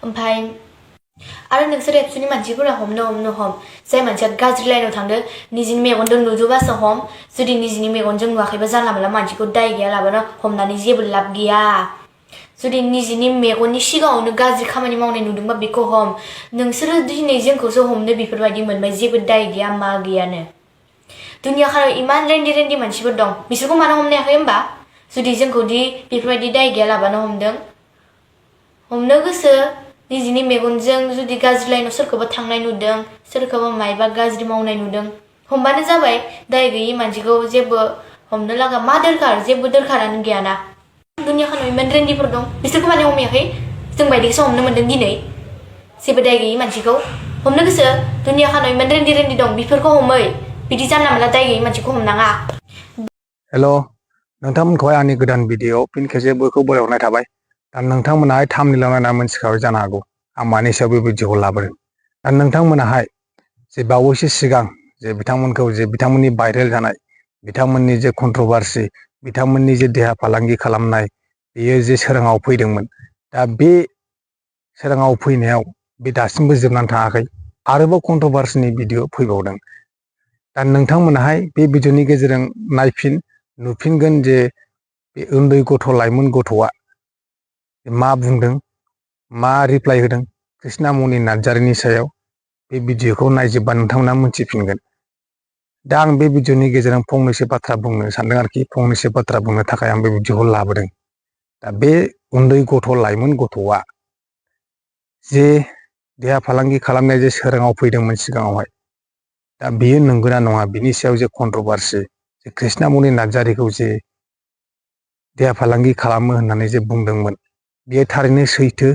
ओमफ्राय आरो नोंसोर एबसुनि मानसिफोरा हम जाय मानसिया गाज्रि लाइनाव थांदों निजिनि मेगनजों नुजोबासो हम जुदि निजिनि मेगनजों नुवाखैबा जानला मोनला मानसिखौ दाय गैयालाबानो हमनानै जेबो लाब गैया जुदि निजिनि मेगननि सिगाङावनो गाज्रि खामानि मावनाय नुदोंबा बेखौ हम नोंसोरो दिनै जोंखौसो हमनो बेफोरबायदि मोनबाय जेबो दाय गैया मा गैयानो दुनिया खानाव इमान रेन्डि मानसिफोर दं बिसोरखौ मानो हमनो हायाखै होमबा जुदि जोंखौ दि बेफोरबायदि दाय गैयालाबानो हमनो गोसो निजिनि मेगनजों जुदि गाज्रि लाइनाव सोरखौबा थांनाय नुदों सोरखौबा मायबा गाज्रि मावनाय नुदों हमबानो जाबाय दाय गैयि मानसिखौ जेबो हमनो लागा मा दरखार जेबो दरखारानो गैयाना दुनिया खानाव इमान रेन्डिफोर दं बिसोरखौ माने हमायाखै जों बायदिखौसो हमनो मोनदों दिनै जेबो दाय गैयि मानसिखौ हमनो गोसो दुनिया खानाव इमान रेन्डि दं बेफोरखौ हमै बिदि जानला मोनला दाय गैयि मानसिखौ हमनाङा हेल' नोंथांमोनखौहाय आंनि गोदान भिडिअ फिन खेबसे बयखौ बरायहरनाय थाबाय दा नोंथांमोनाहाय थाम्बनेइलाव नायना मोनथिखाबाय जानो हागौ आं मानि सायाव बे भिडिअखौ लाबोदों दा नोंथांमोनाहाय जे बावैसो सिगां जे बिथांमोनखौ जे बिथांमोननि भाइरेल जानाय बिथांमोननि जे कन्ट्रभार्सि बिथांमोननि जे देहा फालांगि खालामनाय बेयो जे सोराङाव फैदोंमोन दा बे सोराङाव फैनायाव बे दासिमबो जोबनानै थाङाखै आरोबाव कन्ट्रभार्सिनि भिडिअ फैबावदों दा नोंथांमोनाहाय बे भिडिअनि गेजेरजों नुफिनगोन जे बे उन्दै गथ' लाइमोन गथ'आ मा बुंदों मा रिप्लाइ होदों कृष्णामणि नार्जारिनि सायाव बे भिडिअखौ नायजोबबा नोंथांमोना मोनथिफिनगोन दा आं बे भिडिअनि गेजेरजों फंनैसो बाथ्रा बुंनो सानदों आरोखि फंनैसो बाथ्रा बुंनो थाखाय आं बे भिडिअखौ लाबोदों दा बे उन्दै गथ' लाइमोन गथ'आ जे देहा फालांगि खालामनाय जे सोराङाव फैदोंमोन सिगाङावहाय दा बेयो नंगौना नङा बिनि सायाव जे कन्ट्रभार्सि जे कृष्णामणि नार्जारिखौ जे देहा फालांगि खालामो होननानै जे बुंदोंमोन बेयो थारैनो सैथो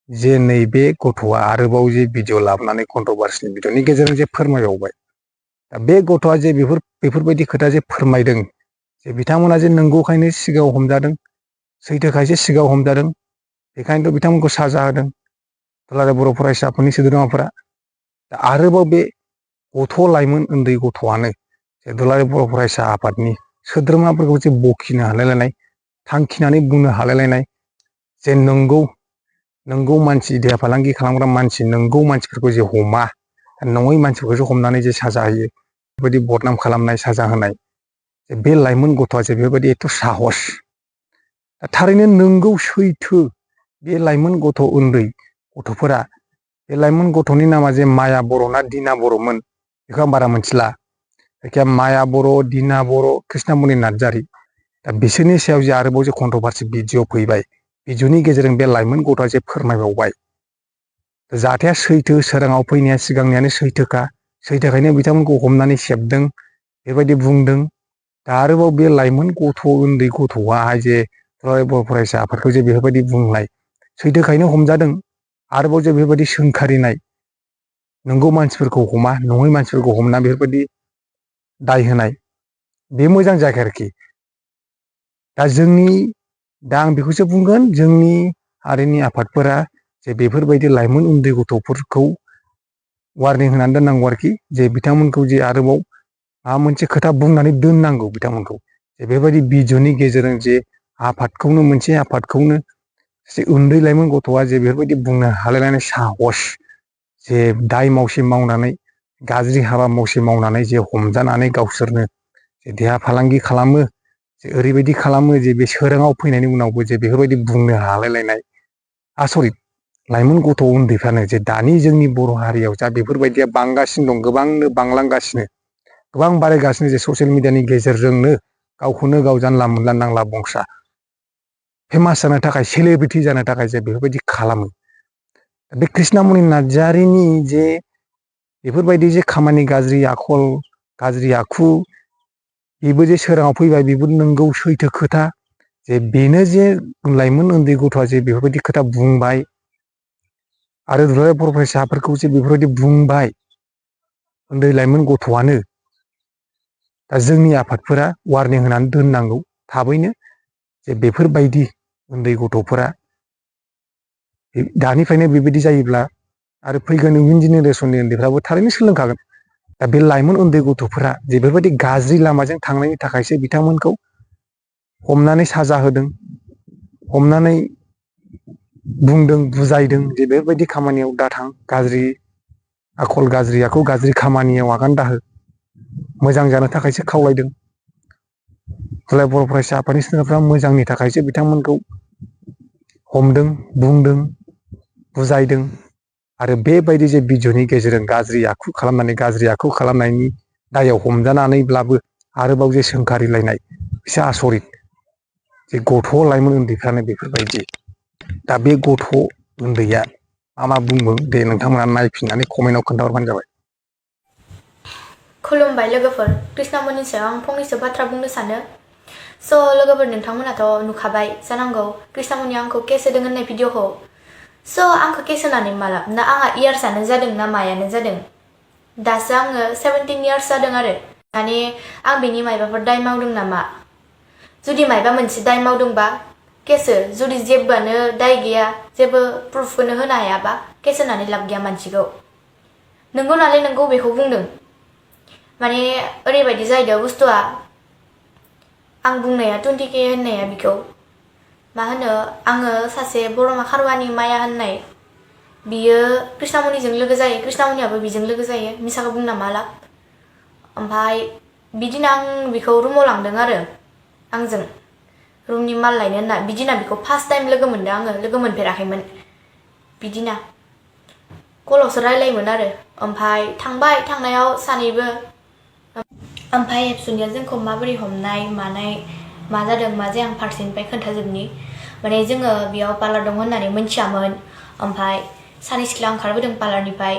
जे नैबे गथ'आ आरोबाव जे भिडिअ लाबोनानै कन्ट्रभार्सिनि भिडिअनि गेजेरजों जे फोरमायबावबाय दा बे गथ'आ जे बेफोरबायदि खोथा जे फोरमायदों जे बिथांमोना जे नंगौखायनो सिगाङाव हमजादों सैथोखायसो सिगाङाव हमजादों बेखायनोथ' बिथांमोनखौ साजा होदों दुलाराय बर' फरायसा आफादनि सोद्रोमाफोरा दा आरोबाव बे गथ' लाइमोन उन्दै गथ'आनो जे दुलाराय बर' फरायसा आफादनि सोद्रोमाफोरखौ जे बखिनो हालायलायनाय थांखिनानै बुंनो हालायलायनाय जे नंगौ मानसि देहा फालांगि खालामग्रा मानसि नंगौ मानसिफोरखौ जे हमा नङै मानसिफोरखौसो हमनानै जे साजा होयो बेबायदि बदनाम खालामनाय साजा होनाय जे बे लाइमोन गथ'आ जे बेबायदि एथ' साहस थारैनो नंगौ सैथो बे लाइमोन गथ' उन्दै गथ'फोरा बे लाइमोन गथ'नि नामा जे माया बर' ना दिना बर'मोन बेखौ आं बारा मोनथिला जायखिया माया बर' दिना बर' कृष्णामणि नार्जारि दा बिसोरनि सायाव जे आरोबाव जे कन्ट्रभार्सि भिडिअ फैबाय भिडिअनि गेजेरजों बे लाइमोन गथ'आ जे फोरमायबावबाय जाथाया सैथो सोराङाव फैनाया सिगांनियानो सैथोखायनो बिथांमोनखौ हमनानै सेबदों बेबायदि बुंदों दा आरोबाव बे लाइमोन गथ' उन्दै गथ'आहाय जे दुलाराय बर' फरायसा आफादखौ जे बेफोरबायदि बुंनाय सैथोखायनो हमजादों आरोबाव जे बेफोरबायदि सोंखारिनाय नंगौ मानसिफोरखौ हमा नङै मानसिफोरखौ हमना बेफोरबायदि दाय होनाय बे मोजां जायाखै आरोखि दा आं बेखौसो बुंगोन जोंनि हारिनि आफादफोरा जे बेफोरबायदि लाइमोन उन्दै गथ'फोरखौ वार्निं होनानै दोननांगौ आरोखि जे बिथांमोनखौ जे आरोबाव माबा मोनसे खोथा बुंनानै दोननांगौ बिथांमोनखौ जे बेबायदि भिडिअनि गेजेरजों जे मोनसे आफादखौनो जे उन्दै लाइमोन गथ'आ जे बेफोरबायदि बुंनो हालायलायनाय साहस जे दाय मावसे मावनानै गाज्रि हाबा मावसे मावनानै जे हमजानानै गावसोरनो जे देहा फालांगि खालामो जे ओरैबायदि खालामो जे बे सोराङाव फैनायनि उनावबो जे बेफोरबायदि बुंनो हालायलायनाय आसरित लाइमोन गथ' उन्दैफ्रानो जे दानि जोंनि बर' हारियाव जा बेफोरबायदिया बांगासिनो दं गोबांनो बांलांगासिनो गोबां बारायगासिनो जे ससियेल मिडियानि गेजेरजोंनो गावखौनो गाव जानला मोनला नांला बंसा फेमास जानो थाखाय सेलेब्रिटि जानो थाखाय जे बेफोरबायदि खालामो बे कृष्णामणि नार्जारिनि जे बेफोरबायदि जे खामानि गाज्रि आखल गाज्रि आखु बेबो जे सोराङाव फैबाय बेबो नंगौ सैथो खोथा जे बेनो जे लाइमोन उन्दै गथ'आ जे बेफोरबायदि खोथा बुंबाय आरो दुलाराय बर' फरायसाफोरखौ जे बेफोरबायदि बुंबाय उन्दै लाइमोन गथ'आनो दा जोंनि आफादफोरा वार्निं होनानै दोननांगौ थाबैनो जे बेफोरबायदि उन्दै गथ'फोरा दानिफ्रायनो बेबायदि जायोब्ला आरो फैगोन इयुन जेनेरेसननि उन्दैफ्राबो थारैनो सोलोंखागोन दा बे लाइमोन उन्दै गथ'फोरा जे बेफोरबायदि गाज्रि लामाजों थांनायनि थाखायसो बिथांमोनखौ हमनानै साजा होदों हमनानै बुंदों बुजायदों जे बेबायदि खामानियाव दाथां, गाज्रि आखल गाज्रि आखु गाज्रि खामानियाव आगान दाहो, मोजां जानो थाखायसो खावलायदों। अब्ला बर' फरायसा आफादनि सोद्रोमाफ्रा मोजांनि थाखायसो बिथांमोनखौ हमदों, बुंदों, बुजायदों आरो बेबायदि जे भिडिअ'नि गेजेरजों गाज्रि आखु खालामनानै गाज्रि आखु खालामनायनि दायाव हमजानानैब्लाबो आरोबाव जे सोंखारिलायनाय, एसे आसरित जे गथ' लाइमोन उन्दैफ्रानो बेफोरबायदि। दा बे गथ' उन्दैया मा बुंदों दे नोंथांमोना नायफिननानै कमेन्टआव खोन्थाहरबानो जाबाय। खुलुमबाय लोगोफोर, कृष्णामोननि सायाव आं फंनैसो बाथ्रा बुंनो सानो। स' लोगोफोर, नोंथांमोनाथ' नुखाबाय जानांगौ कृष्णामोननि आंखौ केस होदों होननाय भिडिअखौ। स' आंखौ केस होनानै माला ना आंहा इयार्सआनो जादों ना मायानो जादों। दासो आङो 17 इयार्स जादों आरो। माने आं बेनि मायबाफोर दाय मावदों नामा? जुदि मायबा मोनसे दाय मावदोंबा केस हो, जुदि जेबोआनो दाय गैया, जेबो प्रुफखौनो होनो हायाबा केस होनानै लाब गैया मानसिखौ। नोंगौ नालाय नोंगौ बेखौ बुंदों। माने ओरैबायदि जाहैदों बुस्थुआ, आं बुंनाया 20K होननाया बिखौ मा होनो, आङो सासे बरमा खारवानि माया होननाय, बियो कृष्णामनिजों लोगो जायो, कृष्णामनियाबो बिजों लोगो जायो, मिसाखौ बुंना मा लाब। ओमफ्राय बिदिनो आं बिखौ रुमाव लांदों आरो आंजों रुमनि माल लायनो होनना। बिदिना बिखौ फार्स्ट टाइम लोगो मोनदों आङो, लोगो मोनफेराखैमोन। बिदिना कलावसो रायलायोमोन आरो। ओमफ्राय थांबाय, थांनायाव सानैबो। ओमफ्राय एबसुनिया जोंखौ माबोरै हमनाय मानाय, मा जादों मा जाया आं फारसेनिफ्राय खोन्थाजोबनि। माने जोङो बेयाव पार्लार दं होननानै मिथियामोन। ओमफ्राय सानै सिख्ला ओंखारबोदों पार्लारनिफ्राय।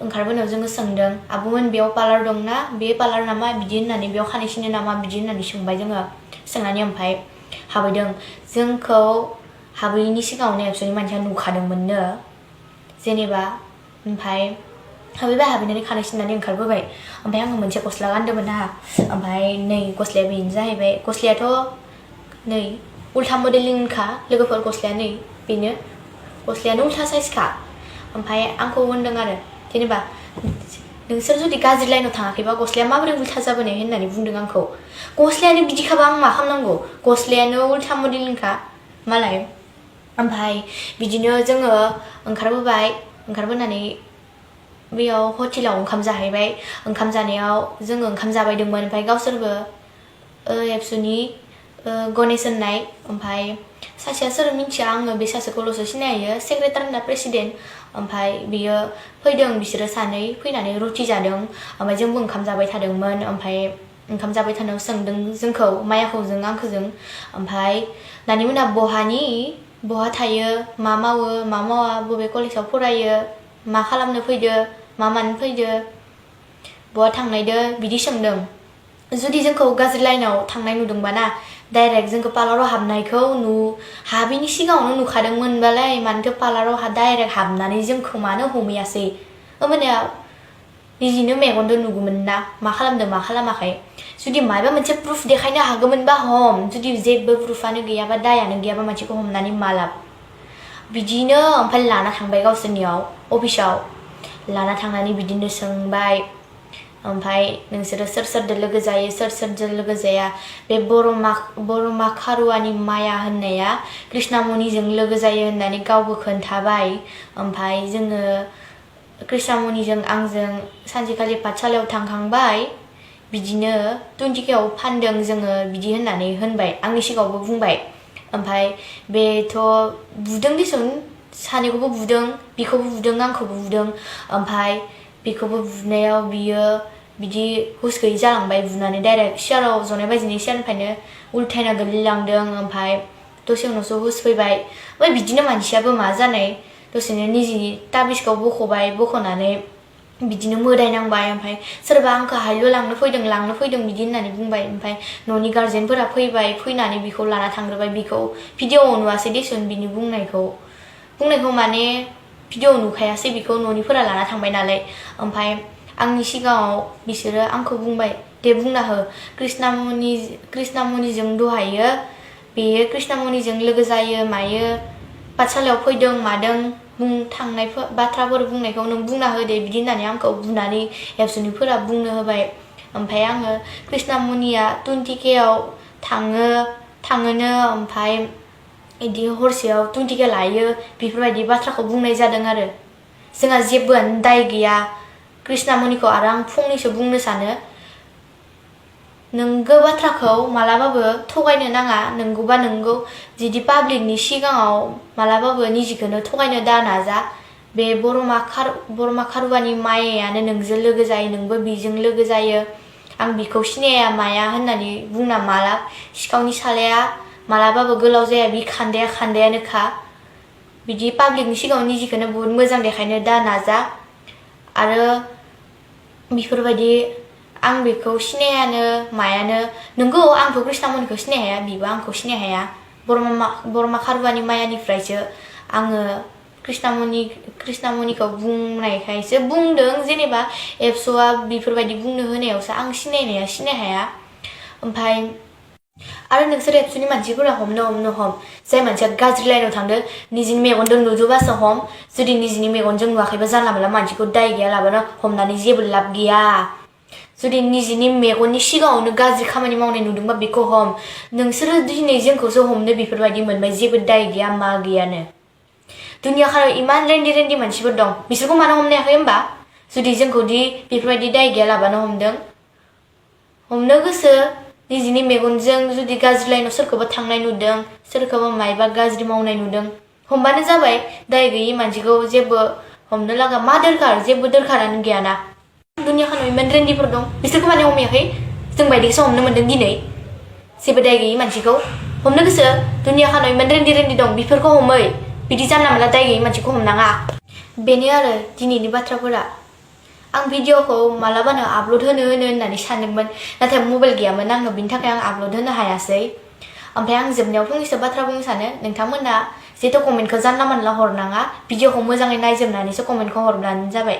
ओंखारबोनायाव जोङो सोंदों, आब'मोन बेयाव पार्लार दं ना? बे पार्लार नामा? बिदि होननानै, बेयाव खानाय सिनो नामा? बिदि होननानै सोंबाय जोङो। सोंनानै ओमफ्राय हाबैदों। जोंखौ हाबैनि सिगाङावनो एबसुनि मानसिया नुखादोंमोननो जेनेबा। ओमफ्राय हाबैबाय, हाबैनानै खानाय सिननानै ओंखारबोबाय। ओमफ्राय आङो मोनसे गस्ला गानदोंमोन ना, ओमफ्राय नै गस्लाया बेनो जाहैबाय। गस्लायाथ' नै उल्था मडेलिंखा लोगोफोर, गस्लाया नै बेनो, गस्लायानो उल्था साइजखा। ओमफ्राय आंखौ होनदों आरो जेनेबा, नोंसोर जुदि गाज्रि लाइनाव थाङाखैबा गस्लाया माबोरै उल्था जाबोनाय होननानै बुंदों आंखौ। गस्लायानो बिदिखाबा आं मा खालामनांगौ, गस्लायानो उल्था मडेलिंखा मालाय। ओमफ्राय बिदिनो जोङो ओंखारबोबाय, ओंखारबोनानै बेयाव हटेलाव ओंखाम जाहैबाय। ओंखाम जानायाव जोङो ओंखाम जाबायदोंमोन। ओमफ्राय गावसोरबो एबसुनि गणेश होननाय, ओमफ्राय सासेया सोर मिथिया आङो, बे सासेखौल'सो सिनायो, सेक्रेटारि ना प्रेसिडेन्ट। ओमफ्राय बियो फैदों, बिसोरो सानै फैनानै रुटि जादों। ओमफ्राय जोंबो ओंखाम जाबाय थादोंमोन। ओमफ्राय ओंखाम जाबाय थानायाव सोंदों जोंखौ, मायाखौ जों आंखोजों। ओमफ्राय नानिमोना बहा थायो, मा मावो मा मावा, बबे कलेजाव फरायो, मा खालामनो फैदो, मा मानो फैदो, बहा थांनायदो, बिदि सोंदों। जुदि जोंखौ गाज्रि लाइनाव थांनाय नुदोंबा ना, डाइरेक्ट जोंखौ पार्लाराव हाबनायखौ हाबैनि सिगाङावनो नुखादोंमोनबालाय मानोथो पार्लाराव डाइरेक्ट हाबनानै जोंखौ मानो हमैयासै। होमबानिया निजिनो मेगनजों नुगौमोन ना मा खालामदों मा खालामाखै। जुदि माबा मोनसे प्रुफ देखायनो हागौमोनबा हम, जुदि जेबो प्रुफानो गैयाबा, दायानो गैयाबा मानसिखौ हमनानै मा लाब। बिदिनो ओमफ्राय लाना थांबाय गावसोरनियाव अफिसाव। लाना थांनानै बिदिनो सोंबाय, ओमफ्राय नोंसोरो सोर सोरजों लोगो जायो, सोर सोरजों लोगो जाया। बे बरमा खारुवानि माया होननाया कृष्णामनिजों लोगो जायो होननानै गावबो खोन्थाबाय। ओमफ्राय जोङो कृष्णामनिजों आंजों सानसेखालि पाठसालायाव थांखांबाय। बिदिनो 20K आव फानदों जोङो बिदि होननानै होनबाय, आंनि सिगाङावबो बुंबाय। ओमफ्राय बेथ' बुदों दिसुन, सानैखौबो बुदों, बिखौबो बुदों आंखौबो बुदों। ओमफ्राय बिखौबो बुनायाव बियो बिदि हुस गैयै जालांबाय, बुनानै डाइरेक्ट सियाराव जनाय बायदिनो सियारनिफ्रायनो उल्थायना गोलैलांदों। ओमफ्राय दसे उनावसो हुस फैबाय। ओमफ्राय बिदिनो मानसियाबो मा जानाय, दसेनो निजिनि ताबिजखौ बख'बाय, बख'नानै बिदिनो मोदायनांबाय। ओमफ्राय सोरबा आंखौ हायल' लांनो फैदों बिदि होननानै बुंबाय। ओमफ्राय न'नि गार्जेनफोरा फैबाय, फैनानै बिखौ लाना थांग्रोबाय। बिखौ भिडिअ'आव नुवासै दिसुन, बिनि बुंनायखौ माने भिडिअ'आव नुखायासै, बिखौ न'निफोरा लाना थांबाय नालाय। ओमफ्राय आंनि सिगाङाव बिसोरो आंखौ बुंबाय, दे बुंना हो, कृष्णामनिजों दहायो बेयो कृष्णामनिजों लोगो जायो मायो, पाठसालायाव फैदों मादों, थांनाय बाथ्राफोर बुंनायखौ नों बुंना हो दे, बिदि होननानै आंखौ बुनानै एबसुनिफोरा बुंनो होबाय। ओमफ्राय आङो कृष्णामनिया 20K आव थाङोनो, ओमफ्राय इदि हरसेयाव 20k लायो बेफोरबायदि बाथ्राखौ बुंनाय जादों आरो जोंहा जेबोआनो दाय गैया कृष्णामणिखौ आरो आं फंनैसो बुंनो सानो नंगौ बाथ्राखौ मालाबाबो थगायनो नाङा नंगौबा नंगौ जुदि पाब्लिकनि सिगाङाव मालाबाबो निजिखौनो थगायनो दा नाजा बे बरमा खारुवानि मायानो नोंजों लोगो जायो नोंबो बिजों लोगो जायो आं बिखौ सिनाया माया होननानै बुंना माला सिखावनि सालाया मालाबाबो गोलाव जाया बि खान्दायानोखा बिदि पाब्लिकनि सिगाङाव निजिखौनो बहुत मोजां देखायनो दा नाजा आरो बेफोरबायदि आं बेखौ सिनायानो मायानो नंगौ आंथ' कृष्णामणिखौ सिनाय हाया बिबो आंखौ सिनाय हाया बरमा खारुवानि मायानिफ्रायसो आङो कृष्णामणिखौ बुंनायखायसो बुंदों जेनेबा एबसुआ बेफोरबायदि बुंनो होनायावसो आं सिनायनाया सिनाय हाया ओमफ्राय आरो नोंसोर एबसुनि मानसिफोरा हमनो हम जाय मानसिया गाज्रि लाइनाव थांदों निजिनि मेगनजों नुजोबासो हम जुदि निजिनि मेगनजों नुवाखैबा जानला मोनला मानसिखौ दाय गैयालाबानो हमनानै जेबो लाब गैया जुदि निजिनि मेगननि सिगाङावनो गाज्रि खामानि मावनाय नुदोंबा बेखौ हम नोंसोरो दिनै जोंखौसो हमनो बेफोरबायदि मोनबाय जेबो दाय गैया मा गैयानो दुनियाखौ इमान रेन्डि मानसिफोर दं बिसोरखौ मानो हमनो हायाखै होमबा जुदि जोंखौ दि बेफोरबायदि दाय गैयालाबानो हमदों हमनो गोसो निजिनि मेगनजों जुदि गाज्रि लाइनाव सोरखौबा थांनाय नुदों सोरखौबा मायबा गाज्रि मावनाय नुदों हमबानो जाबाय दाय गैयि मानसिखौ जेबो हमनो लागा मा दरखार जेबो दरखारानो गैयाना दुनियाखौ इमान रेन्डिफोर दं बिसोरखौ माने हमायाखै जों बायदिखौसो हमनो मोनदों दिनै जेबो दाय गैयि मानसिखौ हमनो गोसो दुनियाखौ इमान रेन्डि दं बेफोरखौ हमै बिदि जानला मोनला दाय गैयि मानसिखौ हमनाङा बेनो आरो दिनैनि बाथ्राफोरा आं भिडिअखौ मालाबानो आपल'ड होननानै सानदोंमोन नाथाय मबाइल गैयामोन आङो बिनि थाखाय आं आपल'ड होनो हायासै ओमफ्राय आं जोबनायाव फंनैसो बाथ्रा बुंनो सानो नोंथांमोना जेथ' कमेन्टखौ जानला मोनला हरनाङा भिडिअखौ मोजाङै नायजोबनानैसो कमेन्टखौ हरब्लानो जाबाय